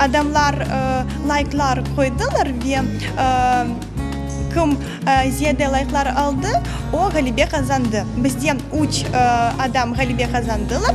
Adamlar layklar qoydılar ve kim ziyade layklar aldı, o ğalebe qazandı. Bizde üç adam ğalebe qazandılar.